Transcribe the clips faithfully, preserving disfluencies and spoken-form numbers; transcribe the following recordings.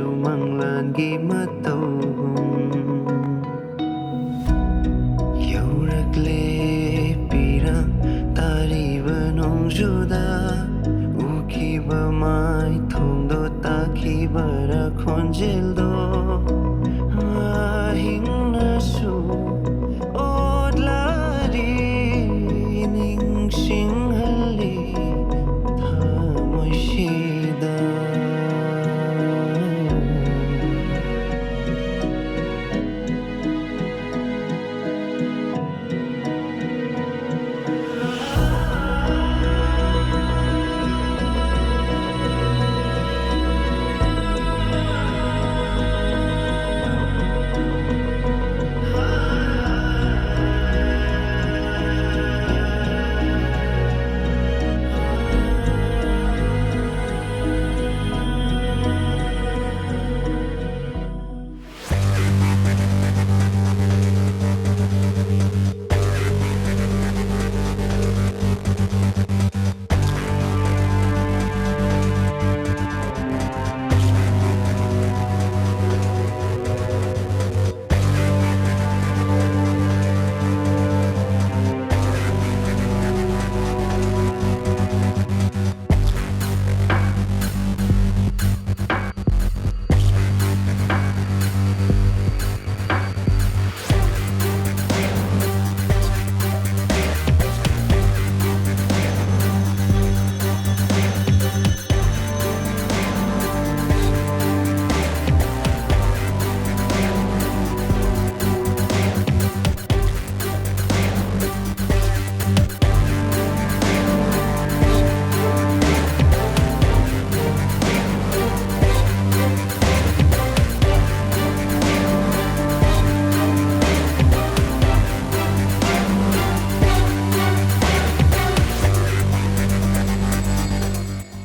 ꯃꯪꯂꯥꯟꯒꯤ ꯃꯇꯧꯒꯨꯝ ꯌꯧꯔꯛꯂꯦ ꯄꯤꯔꯥꯡ ꯇꯥꯔꯤꯕ ꯅꯣꯡꯖꯨꯗ ꯎꯈꯤꯕ ꯃꯥꯏꯊꯣꯡꯗꯣ ꯇꯥꯈꯤꯕꯔ ꯈꯣꯟꯖꯦꯜꯗꯣ ꯑꯍꯤꯡꯅꯁꯨ ꯑꯣꯠꯂꯔꯤ ꯅꯤꯡꯁꯤꯡꯍꯜꯂꯤ ꯊꯃꯣꯏꯁꯤꯗ꯫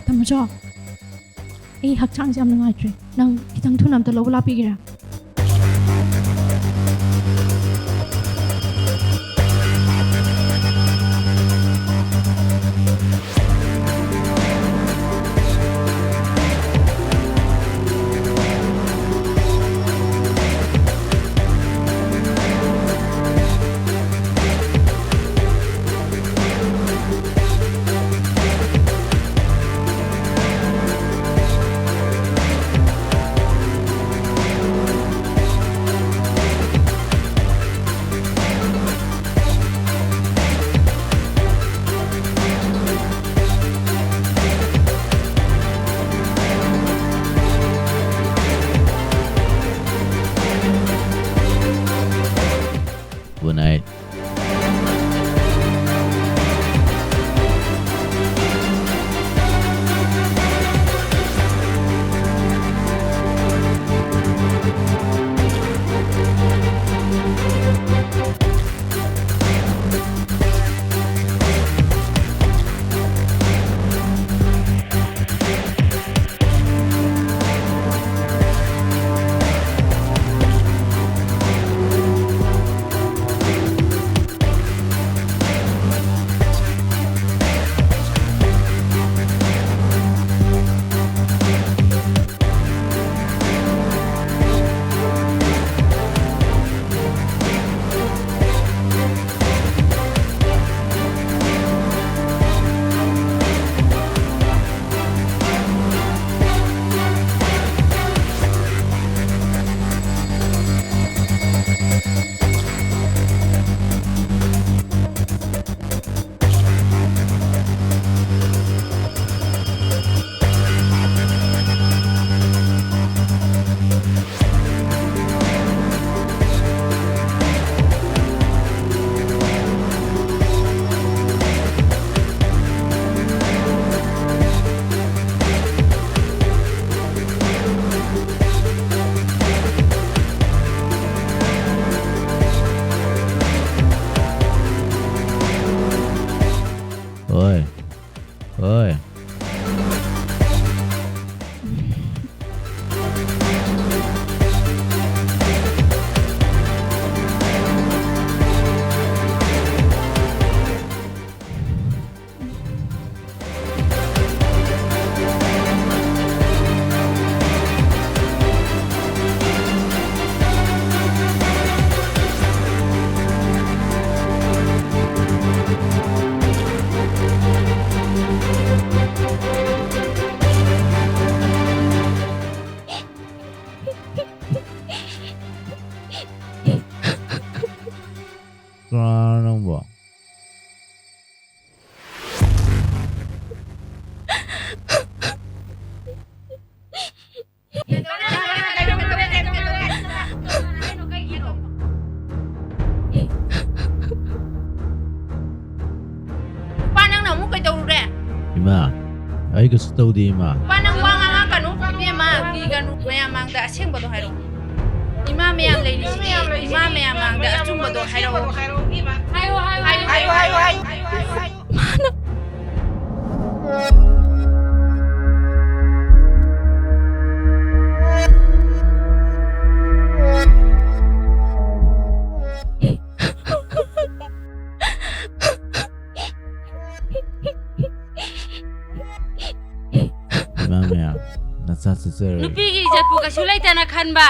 ꯇꯥꯃꯣꯆꯧ, ꯑꯩ ꯍꯛꯆꯥꯡꯁꯦ ꯌꯥꯝ ꯅꯨꯡꯉꯥꯏꯇ꯭ꯔꯦ꯫ ꯅꯪ ꯈꯤꯇꯪ ꯊꯨꯅ ꯑꯝꯇ ꯂꯧꯕ ꯂꯥꯛꯄꯤꯒꯦꯔꯥ? ꯍꯣꯏ꯫ ꯍꯣꯏ꯫ ꯀꯅꯥꯅꯣ ꯅꯪꯕꯣ? ꯅꯨꯄꯥ, ꯅꯪꯅ ꯑꯃꯨꯛ ꯀꯩꯗꯧꯔꯨꯔꯦ? ꯏꯃꯥ, ꯑꯩ ꯀꯩꯁꯨ ꯇꯧꯗꯦ, ꯏꯃꯥ꯫ ꯅꯨꯄꯥ, ꯅꯪ ꯋꯥ ꯉꯥꯡꯉꯛꯀꯅꯨ꯫ ꯏꯕꯦꯝꯃ, ꯀꯤꯒꯅꯨ꯫ ꯃꯌꯥꯝ ꯃꯥꯡꯗ ꯑꯁꯦꯡꯕꯗꯣ ꯍꯥꯏꯔꯛꯑꯣ꯫ ꯏꯃꯥ ꯃꯌꯥꯝ ꯂꯩꯔꯤꯁꯤꯗꯤ, ꯏꯃꯥ ꯃꯌꯥꯝ ꯃꯥꯡꯗ ꯑꯆꯨꯝꯕꯗꯣ ꯍꯥꯏꯔꯛꯑꯣ꯫ ꯍꯥꯏꯌꯣ, ꯍꯥꯏꯌꯣ, ꯍꯥꯏꯌꯣ, ꯍꯥꯏꯌꯣ, ꯍꯥꯏꯌꯣ꯫ ꯃꯥꯅ ꯏꯃꯥ ꯃꯌꯥꯝ, ꯅꯆꯥ ꯆꯠꯆꯔꯒꯦ꯫ ꯅꯨꯄꯤꯒꯤ ꯏꯖꯠꯄꯨ ꯀꯩꯁꯨ ꯂꯩꯇꯅ ꯈꯟꯕ꯫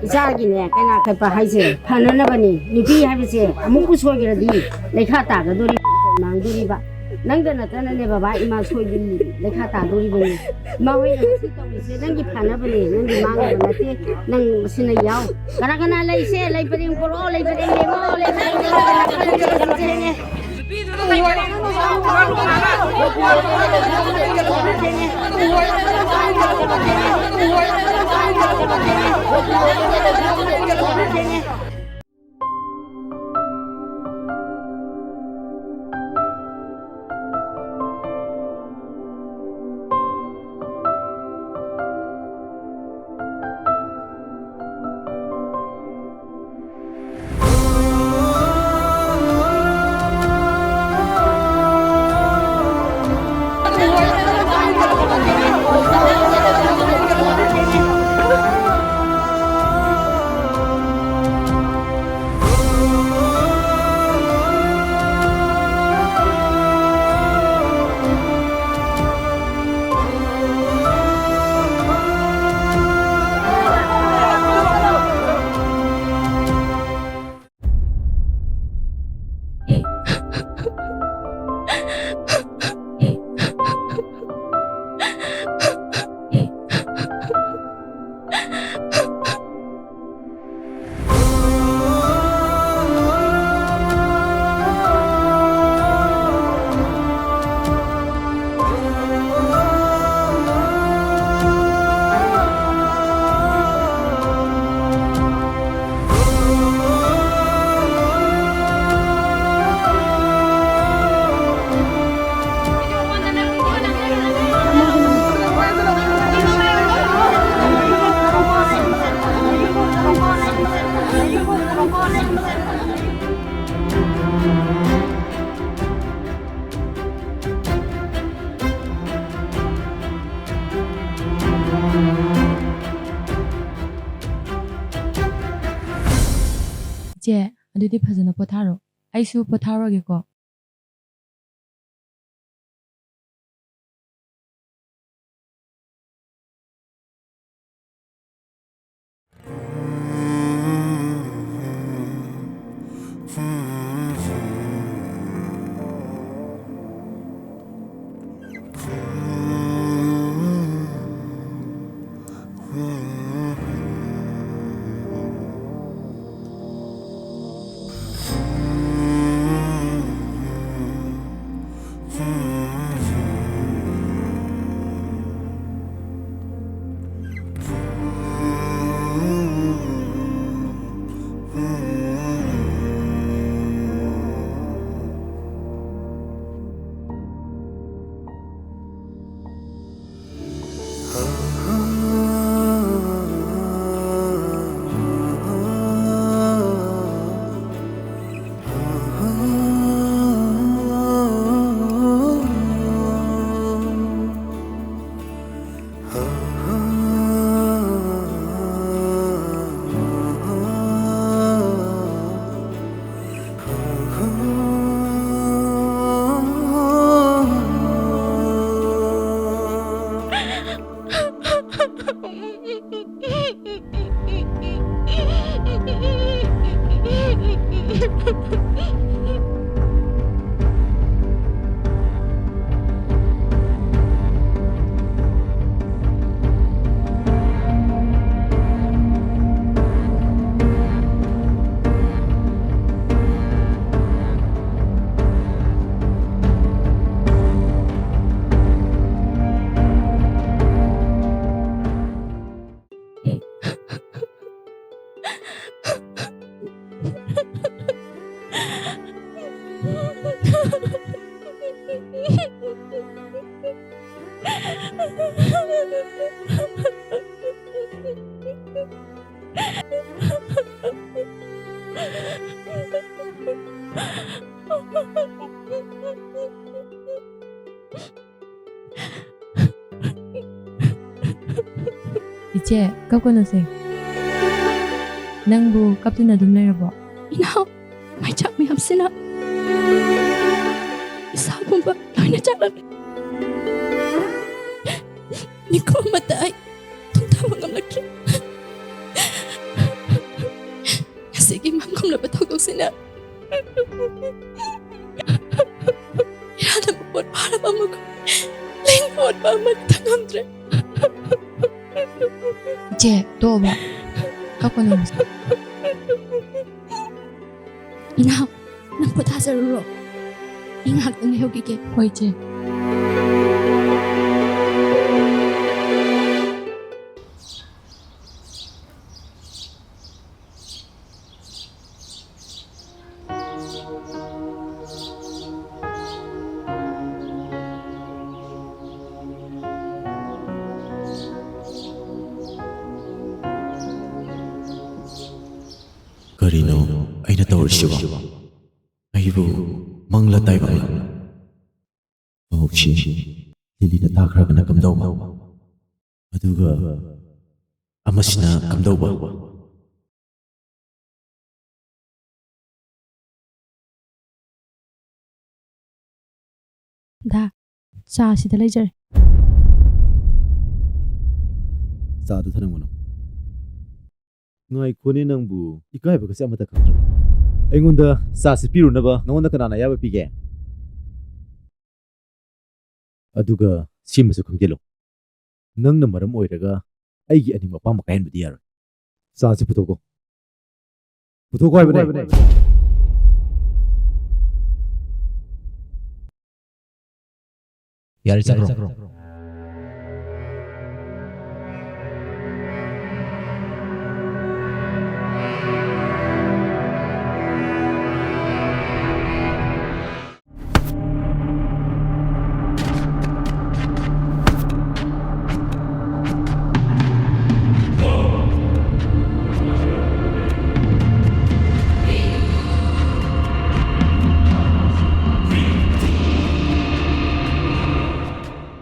ꯏꯆꯥꯒꯤꯅꯦ, ꯀꯩꯅꯥ ꯀꯠꯄ ꯍꯥꯏꯁꯦ ꯐꯅꯅꯕꯅꯤ꯫ ꯅꯨꯄꯤ ꯍꯥꯏꯕꯁꯦ ꯑꯃꯨꯛꯄꯨ ꯁꯣꯏꯈ꯭ꯔꯗꯤ ꯂꯩꯈꯥ ꯇꯥꯒꯗꯣꯔꯤꯕ, ꯃꯥꯡꯗꯣꯔꯤꯕ꯫ ꯅꯪꯗ ꯅꯠꯇꯅꯅꯦ ꯕꯕꯥ, ꯏꯃꯥ ꯁꯣꯏꯗꯣꯏꯅꯤ, ꯂꯩꯈꯥ ꯇꯥꯗꯣꯔꯤꯕꯅꯤ꯫ ꯏꯃꯥ ꯍꯣꯏꯅ ꯉꯁꯤ ꯇꯧꯔꯤꯁꯦ ꯅꯪꯒꯤ ꯐꯅꯕꯅꯦ, ꯅꯪꯒꯤ ꯃꯥꯡꯅꯕ ꯅꯠꯇꯦ꯫ ꯅꯪ ꯃꯁꯤꯅ ꯌꯥꯎ꯫ ꯀꯅꯥ ꯀꯅꯥ ꯂꯩꯁꯦ? ꯂꯩ ꯄꯔꯦꯡ ꯄꯣꯔꯛꯑꯣ, ꯂꯩ ꯄꯔꯦꯡ ꯂꯦꯡꯉꯣ, ꯂꯩ ꯄꯔꯦꯡ ꯂꯦꯡꯉꯣ꯫ ꯏꯆꯦ, ꯑꯗꯨꯗꯤ ꯐꯖꯅ ꯄꯣꯊꯥꯔꯣ꯫ ꯑꯩꯁꯨ ꯄꯣꯊꯥꯔꯨꯔꯒꯦꯀꯣ꯫ ꯏꯆꯦ, ꯀꯞꯀꯅꯨꯁꯦ꯫ ꯅꯪꯕꯨ ꯀꯞꯇꯨꯅ ꯑꯗꯨꯝ ꯂꯩꯔꯕꯣ? ꯏꯅꯥꯎ, ꯃꯩꯆꯥꯛ ꯃꯌꯥꯝꯁꯤꯅ ꯏꯁꯥ ꯄꯨꯝꯕ ꯂꯣꯏꯅ ꯆꯥꯛꯂꯝꯃꯤ꯫ ꯃꯤꯀꯨꯞ ꯑꯃꯠꯇ ꯑꯩ ꯇꯨꯝꯊꯕ ꯉꯝꯂꯛꯇ꯭ꯔꯦ꯫ ꯉꯁꯤꯒꯤ ꯃꯪ ꯈꯨꯝꯂꯕ ꯊꯧꯗꯣꯛꯁꯤꯅ ꯏꯔꯥꯟꯂꯝꯕ ꯄꯣꯠ ꯐꯥꯔꯕ ꯑꯃꯒꯨꯝ ꯂꯦꯡꯕ ꯑꯣꯠꯄ ꯑꯃꯠꯇ ꯉꯝꯗ꯭ꯔꯦ꯫ ꯏꯆꯦ, ꯇꯣꯛꯑꯣꯕ꯫ ꯀꯞꯀꯅꯣ꯫ ꯏꯅꯥꯎ, ꯅꯪ ꯄꯣꯊꯥꯖꯔꯨꯔꯣ꯫ ꯑꯩ ꯉꯥꯏꯍꯥꯛꯇꯪ ꯂꯩꯍꯧꯈꯤꯒꯦ꯫ ꯍꯣꯏ, ꯏꯆꯦ꯫ ꯀꯔꯤꯅꯣ ꯑꯩꯅ ꯇꯧꯔꯤꯁꯤꯕꯣ? ꯑꯩꯕꯨ ꯃꯪꯂ ꯇꯥꯏꯕꯪꯂ? ꯄꯥꯎꯁꯤ ꯂꯤꯂꯤꯅ ꯇꯥꯈ꯭ꯔꯒꯅ ꯀꯝꯗꯧꯕ? ꯑꯗꯨꯒ ꯑꯃꯁꯤꯅ ꯀꯝꯗꯧꯕ? ꯗꯥ, ꯆꯥ ꯁꯤꯗ ꯂꯩꯖꯔꯦ꯫ ꯆꯥꯗꯨ ꯊꯅꯝꯒꯅꯨ꯫ ꯉꯥꯏꯈꯣꯅꯦ ꯅꯪꯕꯨ, ꯏꯀꯥꯏꯕꯒꯁꯦ ꯑꯃꯠꯇ ꯈꯪꯗ꯭ꯔꯕ? ꯑꯩꯉꯣꯟꯗ ꯆꯥꯁꯤ ꯄꯤꯔꯨꯅꯕ ꯅꯉꯣꯟꯗ ꯀꯅꯥꯅ ꯑꯌꯥꯕ ꯄꯤꯒꯦ? ꯑꯗꯨꯒ ꯁꯤꯃꯁꯨ ꯈꯪꯖꯤꯜꯂꯨ, ꯅꯪꯅ ꯃꯔꯝ ꯑꯣꯏꯔꯒ ꯑꯩꯒꯤ ꯑꯅꯤꯡꯕ ꯑꯄꯥꯝꯕ ꯀꯥꯏꯍꯟꯕꯗꯤ ꯌꯥꯔꯣꯏ꯫ ꯆꯥꯁꯤ ꯄꯨꯊꯣꯛꯀꯣ꯫ ꯄꯨꯊꯣꯛꯈꯣ ꯍꯥꯏꯕꯅꯦ꯫ ꯌꯥꯔꯦ, ꯆꯠꯈ꯭ꯔꯣ꯫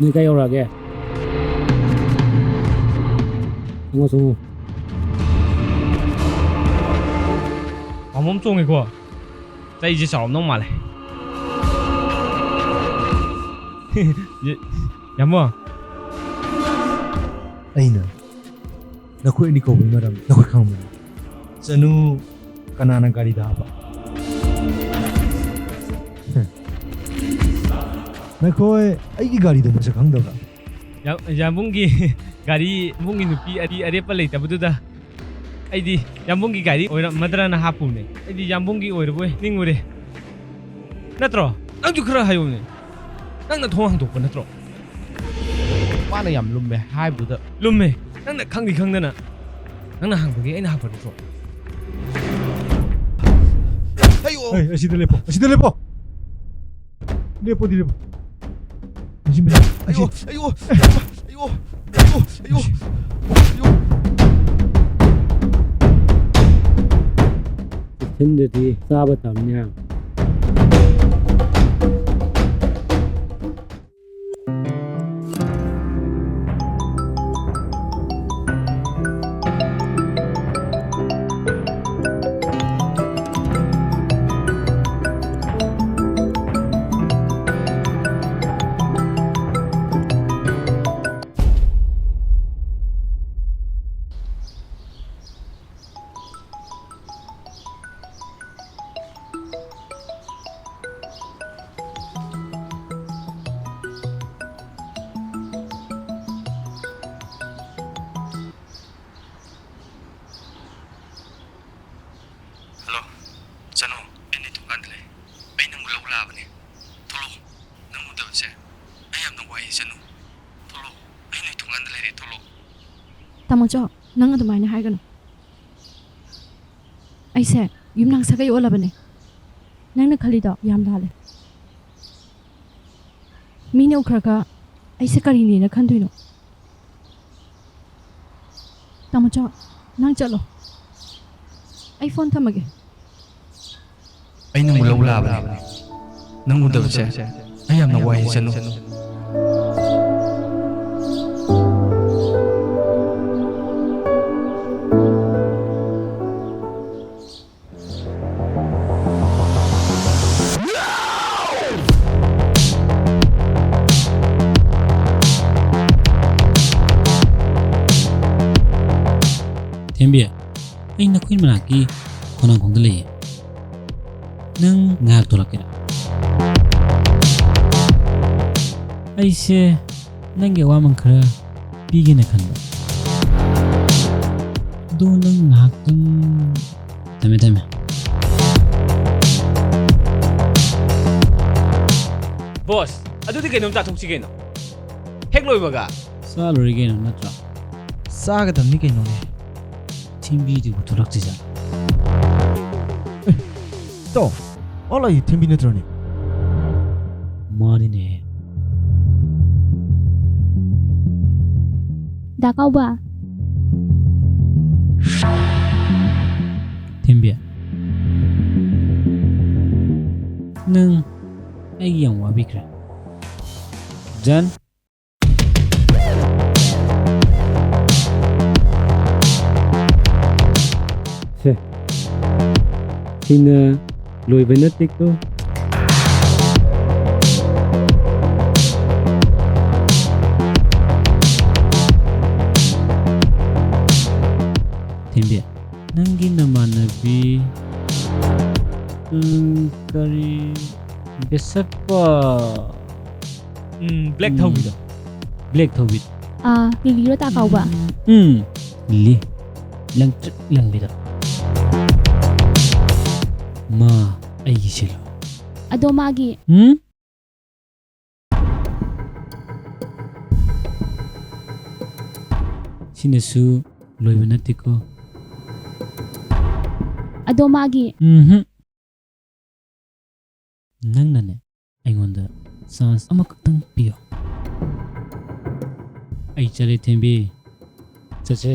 ꯅꯣꯏ ꯀꯥꯏ ꯌꯧꯔꯛꯑꯒꯦ? ꯆꯪꯉꯣ, ꯆꯪꯉꯣ꯫ ꯄꯥꯝꯕꯣꯝ ꯆꯣꯡꯉꯦꯀꯣ꯫ ꯆꯩꯁꯦ ꯆꯥꯎꯔꯝꯗꯧ ꯃꯥꯜꯂꯦ꯫ ꯌꯥꯝꯕꯣ꯫ ꯑꯩꯅ ꯅꯈꯣꯏ ꯑꯅꯤ ꯀꯧꯕꯒꯤ ꯃꯔꯝ ꯅꯈꯣꯏ ꯈꯪꯕ꯭ꯔꯥ? ꯆꯅꯨ ꯀꯅꯥꯅ ꯒꯥꯔꯤꯗ ꯍꯥꯞꯄ? ꯅꯈꯣꯏ ꯑꯩꯒꯤ ꯒꯥꯔꯤꯗꯣ ꯃꯁꯛ ꯈꯪꯗꯕ꯭ꯔꯥ? ꯌꯥ-, ꯌꯥꯝꯕꯨꯡꯒꯤ ꯒꯥꯔꯤ, ꯌꯥꯝꯕꯨꯡꯒꯤ ꯅꯨꯄꯤ ꯑꯔꯤ-, ꯑꯔꯦꯞꯄ ꯂꯩꯇꯕꯗꯨꯗ ꯑꯩꯗꯤ ꯌꯥꯝꯕꯨꯡꯒꯤ ꯒꯥꯔꯤ ꯑꯣꯏꯔꯝꯃꯗ꯭ꯔꯅ ꯍꯥꯞꯄꯨꯕꯅꯦ꯫ ꯑꯩꯗꯤ ꯌꯥꯝꯕꯨꯡꯒꯤ ꯑꯣꯏꯔꯕꯣꯏ ꯅꯤꯡꯉꯨꯔꯦ꯫ ꯅꯠꯇ꯭ꯔꯣ? ꯅꯪꯁꯨ ꯈꯔ ꯍꯥꯏꯌꯨꯅꯦ꯫ ꯅꯪꯅ ꯊꯣꯡ ꯍꯥꯡꯗꯣꯛꯄ ꯅꯠꯇ꯭ꯔꯣ? ꯃꯥꯅ ꯌꯥꯝ ꯂꯨꯝꯃꯦ ꯍꯥꯏꯕꯗꯨꯗ꯫ ꯂꯨꯝꯃꯦ꯫ ꯅꯪꯅ ꯈꯪꯗꯤ ꯈꯪꯗꯅ ꯅꯪꯅ ꯍꯥꯡꯕꯒꯤ ꯑꯩꯅ ꯍꯥꯡꯕ ꯅꯠꯇ꯭ꯔꯣ? ꯑꯩꯌꯣ! ꯑꯩ, ꯑꯁꯤꯗ ꯂꯦꯞꯄꯣ꯫ ꯑꯁꯤꯗ ꯂꯦꯞꯄꯣ꯫ ꯂꯦꯞꯄꯣꯗꯤ ꯂꯦꯞꯄꯣ꯫ ꯑꯁꯤ ꯃꯌꯥꯝ, ꯑꯁꯤ꯫ ꯑꯌꯣ! ꯑꯌꯣ! ꯑꯌꯣ! ꯑꯌꯣ! ꯑꯌꯣ! ꯆꯦꯛꯁꯤꯟꯗ꯭ꯔꯗꯤ ꯆꯥꯕ ꯇꯥꯕꯅꯤ ꯍꯥ꯫ ꯍꯜꯂꯣ, ꯆꯅꯨ, ꯑꯩ ꯅꯣꯏ ꯊꯣꯡꯒꯥꯟꯗ ꯂꯩ꯫ ꯑꯩ ꯅꯪꯕꯨ ꯂꯧꯕ ꯂꯥꯛꯑꯕꯅꯦ꯫ ꯊꯣꯛꯂꯛꯑꯣ꯫ ꯅꯪ ꯎꯗꯕꯁꯦ ꯑꯩ ꯌꯥꯝꯅ ꯋꯥꯏꯌꯦ, ꯆꯅꯨ꯫ ꯊꯣꯛꯂꯛꯑꯣ꯫ ꯑꯩ ꯅꯣꯏ ꯊꯣꯡꯒꯥꯟꯗ ꯂꯩꯔꯦ, ꯊꯣꯛꯂꯛꯑꯣ꯫ ꯇꯥꯃꯣꯆꯧ, ꯅꯪ ꯑꯗꯨꯃꯥꯏꯅ ꯍꯥꯏꯒꯅꯨ꯫ ꯑꯩꯁꯦ ꯌꯨꯝꯅꯥꯛ ꯁꯥꯒꯩ ꯑꯣꯜꯂꯕꯅꯦ꯫ ꯅꯪꯅ ꯈꯜꯂꯤꯗꯣ ꯌꯥꯝ ꯂꯥꯜꯂꯦ꯫ ꯃꯤꯅ ꯎꯈ꯭ꯔꯒ ꯑꯩꯁꯦ ꯀꯔꯤꯅꯦꯅ ꯈꯟꯗꯣꯏꯅꯣ? ꯇꯥꯃꯣꯆꯧ, ꯅꯪ ꯆꯠꯂꯣ꯫ ꯑꯩ ꯐꯣꯟ ꯊꯝꯃꯒꯦ꯫ ꯑꯩ ꯅꯪꯕꯨ ꯂꯧꯕ ꯂꯥꯛꯑꯕꯅꯦ꯫ ꯅꯪ ꯎꯗꯕꯁꯦ ꯑꯩ ꯌꯥꯝꯅ ꯋꯥꯏ, ꯆꯅꯨ꯫ ꯊꯦꯝꯕꯤ, ꯑꯩ ꯅꯈꯣꯏ ꯃꯅꯥꯛꯀꯤ ꯈꯣꯡꯅꯥꯡꯈꯣꯡꯗ ꯂꯩꯌꯦ꯫ ꯅꯪ ꯉꯥꯏꯍꯥꯛ ꯊꯣꯛꯂꯛꯀꯦꯔꯥ? ꯑꯩꯁꯦ ꯅꯪꯒꯤ ꯑꯋꯥꯃꯟ ꯈꯔ ꯄꯤꯒꯦꯅ ꯈꯟꯕ꯫ ꯑꯗꯣ ꯅꯪ ꯉꯥꯏꯍꯥꯛꯇꯪ ꯊꯝꯃꯦ, ꯊꯝꯃꯦ꯫ ꯕꯣꯁ, ꯑꯗꯨꯗꯤ ꯀꯩꯅꯣꯝ ꯆꯥꯊꯣꯛꯁꯤ ꯀꯩꯅꯣ꯫ ꯍꯦꯛ ꯂꯣꯏꯕꯒ꯫ ꯆꯥ ꯂꯣꯏꯔꯦ ꯀꯩꯅꯣ, ꯅꯠꯇ꯭ꯔꯣ? ꯆꯥꯒꯗꯕꯅꯤ ꯀꯩꯅꯣꯅꯦ꯫ ꯊꯦꯝꯕꯤꯗꯨꯕꯨ ꯊꯣꯛꯂꯛꯇ꯭ꯔꯤꯖꯥꯠꯂꯣ? ꯑꯦ, ꯏꯇꯥꯎ, ꯑꯣ ꯂꯥꯛꯏ ꯊꯦꯝꯕꯤ ꯅꯠꯇ꯭ꯔꯣꯅꯦ? ꯃꯥꯅꯤꯅꯦ꯫ ꯗꯥ ꯀꯥꯎꯕ꯫ ꯊꯦꯝꯕꯤ꯫ ꯅꯪ ꯑꯩꯒꯤ ꯌꯥꯝ ꯋꯥꯕꯤꯈ꯭ꯔꯦ꯫ ꯖꯟ꯫ ꯁꯦ, ꯁꯤꯅ ꯂꯣꯏꯕ ꯅꯠꯇꯦꯀꯣ꯫ ꯊꯦꯝꯕꯤ, ꯅꯪꯒꯤ ꯅꯃꯥꯟꯅꯕꯤ, ꯎꯝ, ꯀꯔꯤ, ꯕꯦꯁꯞꯄ? ꯎꯝ, ꯕ꯭ꯂꯦꯛ ꯎꯝ꯫ ꯊꯧꯕꯤꯗꯣ꯫ ꯕ꯭ꯂꯦꯛ ꯊꯧꯕꯤ꯫ ꯑꯥ, ꯂꯤꯂꯤꯔꯣ ꯇꯥ ꯀꯥꯎꯕ? ꯎꯝ, ꯂꯤꯂꯤ꯫ ꯂꯪꯇ꯭ꯔꯤꯛ ꯂꯪꯕꯤꯗꯣ꯫ ꯃꯥ ꯑꯩꯒꯤ ꯁꯤꯂꯣ꯫ ꯑꯗꯣ ꯃꯥꯒꯤ ꯎꯝ? ꯁꯤꯅꯁꯨ ꯂꯣꯏꯕ ꯅꯠꯇꯦꯀꯣ꯫ ꯑꯗꯣ ꯃꯥꯒꯤ ꯎꯝꯍꯨꯝ꯫ ꯅꯪꯅꯅꯦ ꯑꯩꯉꯣꯟꯗ ꯆꯥꯟꯁ ꯑꯃꯈꯛꯇꯪ ꯄꯤꯌꯣ꯫ ꯑꯩ ꯆꯠꯂꯦ ꯊꯦꯝꯕꯤ, ꯆꯠꯁꯦ꯫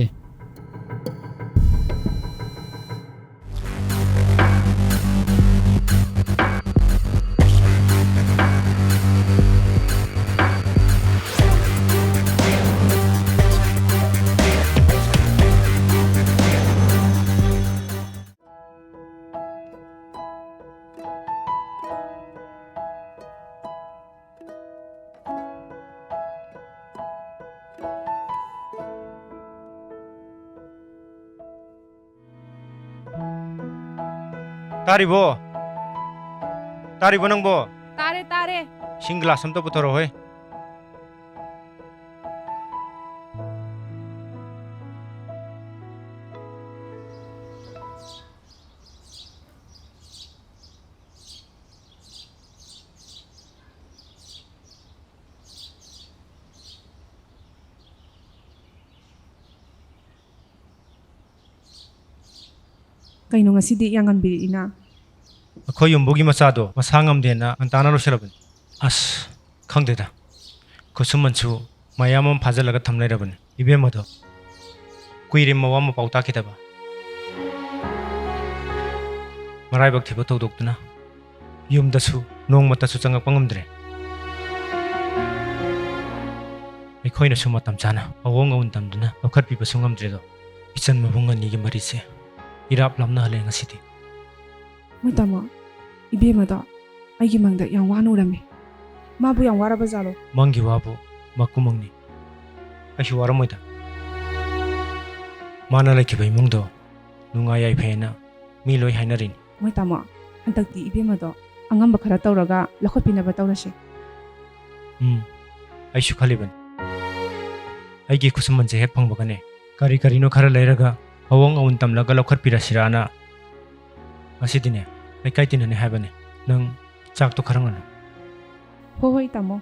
ꯇꯥꯔꯤꯕꯣ? ꯇꯥꯔꯤꯕꯣ ꯅꯪꯕꯣ? ꯇꯥꯔꯦ, ꯇꯥꯔꯦ꯫ ꯏꯁꯤꯡ ꯒ꯭ꯂꯥꯁ ꯑꯝꯇ ꯄꯨꯊꯣꯔꯛꯑꯣꯍꯦ꯫ ꯀꯩꯅꯣ ꯉꯁꯤꯗꯤ ꯌꯥꯝ ꯉꯟꯕꯤꯔꯛꯏꯅ? ꯑꯩꯈꯣꯏ ꯌꯨꯝꯕꯨꯒꯤ ꯃꯆꯥꯗꯣ ꯃꯁꯥ ꯉꯝꯗꯦꯅ ꯉꯟꯇꯥꯅ ꯂꯣꯏꯁꯤꯜꯂꯕꯅꯤ꯫ ꯑꯁ, ꯈꯪꯗꯦꯗ, ꯈꯨꯠꯁꯨꯃꯟꯁꯨ ꯃꯌꯥꯝ ꯑꯃ ꯐꯥꯖꯤꯜꯂꯒ ꯊꯝ ꯂꯩꯔꯕꯅꯤ꯫ ꯏꯕꯦꯝꯃꯗꯣ ꯀꯨꯏꯔꯦ ꯃꯋꯥ ꯃꯄꯥꯎ ꯇꯥꯈꯤꯗꯕ꯫ ꯃꯔꯥꯏꯕꯛ ꯊꯤꯕ ꯊꯧꯗꯣꯛꯇꯨꯅ ꯌꯨꯝꯗꯁꯨ ꯅꯣꯡꯃꯇꯁꯨ ꯆꯪꯉꯛꯄ ꯉꯝꯗ꯭ꯔꯦ꯫ ꯑꯩꯈꯣꯏꯅꯁꯨ ꯃꯇꯝ ꯆꯥꯅ ꯑꯋꯣꯡ ꯑꯋꯨꯟ ꯇꯝꯗꯨꯅ ꯂꯧꯈꯠꯄꯤꯕꯁꯨ ꯉꯝꯗ꯭ꯔꯦꯗꯣ꯫ ꯏꯆꯟ ꯃꯕꯨꯡ ꯑꯅꯤꯒꯤ ꯃꯔꯤꯁꯦ ꯏꯔꯥꯞ ꯂꯥꯞꯅꯍꯜꯂꯦ ꯉꯁꯤꯗꯤ꯫ ꯃꯣꯏ ꯇꯥꯃꯣ, ꯏꯕꯦꯝꯃꯗꯣ ꯑꯩꯒꯤ ꯃꯪꯗ ꯌꯥꯝ ꯋꯥꯅ ꯎꯔꯝꯃꯤ꯫ ꯃꯥꯕꯨ ꯌꯥꯝ ꯋꯥꯔꯕ ꯖꯥꯠꯂꯣ? ꯃꯪꯒꯤ ꯋꯥꯕꯨ ꯃꯀꯨ ꯃꯪꯅꯤ꯫ ꯀꯩꯁꯨ ꯋꯥꯔꯝꯃꯣꯏꯗ꯫ ꯃꯥꯅ ꯂꯩꯈꯤꯕ ꯏꯃꯨꯡꯗꯣ ꯅꯨꯡꯉꯥꯏ ꯌꯥꯏꯐꯩꯅ ꯃꯤ ꯂꯣꯏ ꯍꯥꯏꯅꯔꯤꯅꯤ꯫ ꯃꯣꯏ ꯇꯥꯃꯣ, ꯍꯟꯗꯛꯇꯤ ꯏꯕꯦꯝꯃꯗꯣ ꯑꯉꯝꯕ ꯈꯔ ꯇꯧꯔꯒ ꯂꯧꯈꯠꯄꯤꯅꯕ ꯇꯧꯔꯁꯦ꯫ ꯎꯝ, ꯑꯩꯁꯨ ꯈꯜꯂꯤꯕꯅꯤ꯫ ꯑꯩꯒꯤ ꯈꯨꯠꯁꯨꯃꯟꯁꯦ ꯍꯦꯛ ꯐꯪꯕꯒꯅꯦ, ꯀꯔꯤ ꯀꯔꯤꯅꯣ ꯈꯔ ꯂꯩꯔꯒ ꯑꯋꯣꯡ ꯑꯋꯨꯟ ꯇꯝꯂꯒ ꯂꯧꯈꯠꯄꯤꯔꯁꯤꯔꯥꯅ꯫ ꯉꯁꯤꯗꯤꯅꯦ, ꯂꯩꯀꯥꯏ ꯇꯤꯟꯅꯅꯤ ꯍꯥꯏꯕꯅꯦ꯫ ꯅꯪ ꯆꯥꯛꯇꯣ ꯈꯔ ꯉꯟꯅ꯫ ꯍꯣꯏ, ꯍꯣꯏ, ꯇꯥꯃꯣ꯫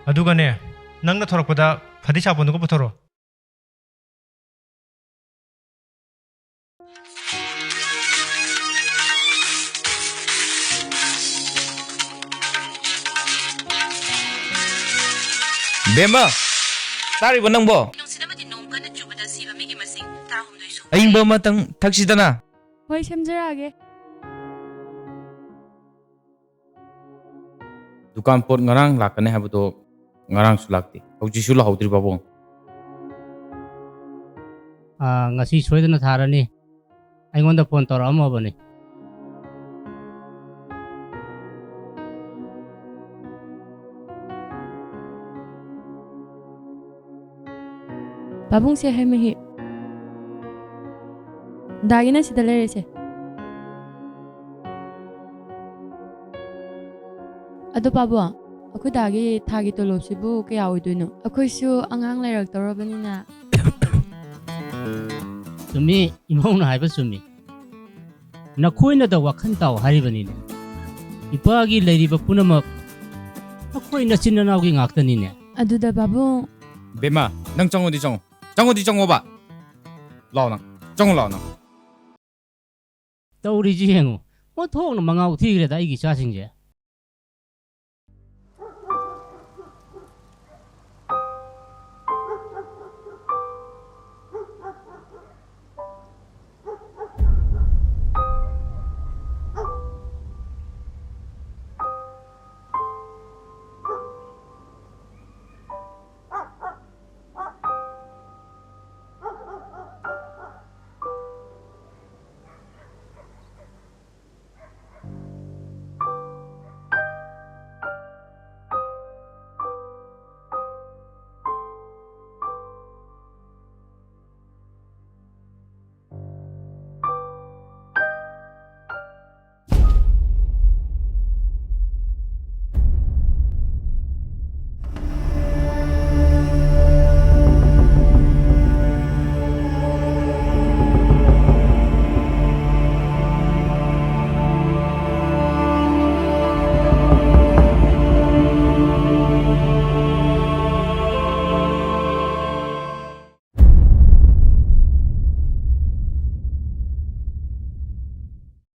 ꯑꯗꯨꯒꯅꯦ, ꯅꯪꯅ ꯊꯣꯔꯛꯄꯗ ꯐꯗꯤ ꯁꯥꯄꯣꯟꯗꯨꯒ ꯄꯨꯊꯣꯔꯛꯑꯣ꯫ ꯕꯦꯝꯃ, ꯇꯥꯔꯤꯕꯣ ꯅꯪꯕꯣ? ꯅꯨꯡꯁꯤꯠ ꯑꯃꯗꯤ ꯅꯣꯡ ꯀꯟꯅ ꯆꯨꯕꯗ ꯁꯤꯕ ꯃꯤꯒꯤ ꯃꯁꯤꯡ ꯇꯔꯥꯍꯨꯝꯗꯣꯏ ꯁꯨ꯫ ꯑꯏꯪꯕ ꯑꯃꯇꯪ ꯊꯛꯁꯤꯗꯅ꯫ ꯍꯣꯏ, ꯁꯦꯝꯖꯔꯛꯑꯒꯦ꯫ ꯗꯨꯀꯥꯟ ꯄꯣꯠ ꯉꯔꯥꯡ ꯂꯥꯛꯀꯅꯤ ꯍꯥꯏꯕꯗꯣ ꯉꯔꯥꯡꯁꯨ ꯂꯥꯛꯇꯦ, ꯍꯧꯖꯤꯛꯁꯨ ꯂꯥꯛꯍꯧꯗ꯭ꯔꯤ ꯄꯥꯕꯨꯡ꯫ ꯑꯥ, ꯉꯁꯤ ꯁꯣꯏꯗꯅ ꯊꯥꯔꯅꯤ꯫ ꯑꯩꯉꯣꯟꯗ ꯐꯣꯟ ꯇꯧꯔꯛꯑꯝꯃꯕꯅꯤ꯫ ꯄꯥꯕꯨꯡꯁꯦ ꯍꯩ ꯃꯍꯤ꯫ ꯗꯥꯒꯤꯅ ꯁꯤꯗ ꯂꯩꯔꯦꯁꯦ꯫ ꯑꯗꯣ ꯄꯥꯕꯨꯡ, ꯑꯩꯈꯣꯏ ꯗꯥꯒꯤ ꯊꯥꯒꯤ ꯇꯣꯂꯣꯞꯁꯤꯕꯨ ꯀꯌꯥ ꯑꯣꯏꯗꯣꯏꯅꯣ? ꯑꯩꯈꯣꯏꯁꯨ ꯑꯉꯥꯡ ꯂꯩꯔꯛꯇꯧꯔꯕꯅꯤꯅ꯫ ꯆꯨꯝꯃꯤ, ꯏꯃꯧꯅ ꯍꯥꯏꯕ ꯆꯨꯝꯃꯤ꯫ ꯅꯈꯣꯏꯅꯗ ꯋꯥꯈꯜ ꯇꯥꯎ ꯍꯥꯏꯔꯤꯕꯅꯤꯅꯦ꯫ ꯏꯄꯥꯒꯤ ꯂꯩꯔꯤꯕ ꯄꯨꯝꯅꯃꯛ ꯅꯈꯣꯏ ꯅꯆꯤꯟ ꯅꯅꯥꯎꯒꯤ ꯉꯥꯛꯇꯅꯤꯅꯦ꯫ ꯑꯗꯨꯗ ꯄꯥꯕꯨꯡ꯫ ꯕꯦꯝꯃ, ꯅꯪ ꯆꯪꯉꯣꯗꯤ ꯆꯪꯉꯣ꯫ ꯆꯪꯉꯣꯗꯤ ꯆꯪꯉꯣꯕ꯫ ꯂꯥꯛꯑꯣ ꯅꯪ꯫ ꯆꯪꯉꯣ ꯂꯥꯛꯑꯣ ꯅꯪ꯫ ꯇꯧꯔꯤꯁꯤ ꯌꯦꯡꯉꯨ꯫ ꯑꯣꯟꯊꯣꯛꯅ ꯃꯉꯥꯎ ꯊꯤꯈ꯭ꯔꯦꯗ ꯑꯩꯒꯤ ꯏꯆꯥꯁꯤꯡꯁꯦ꯫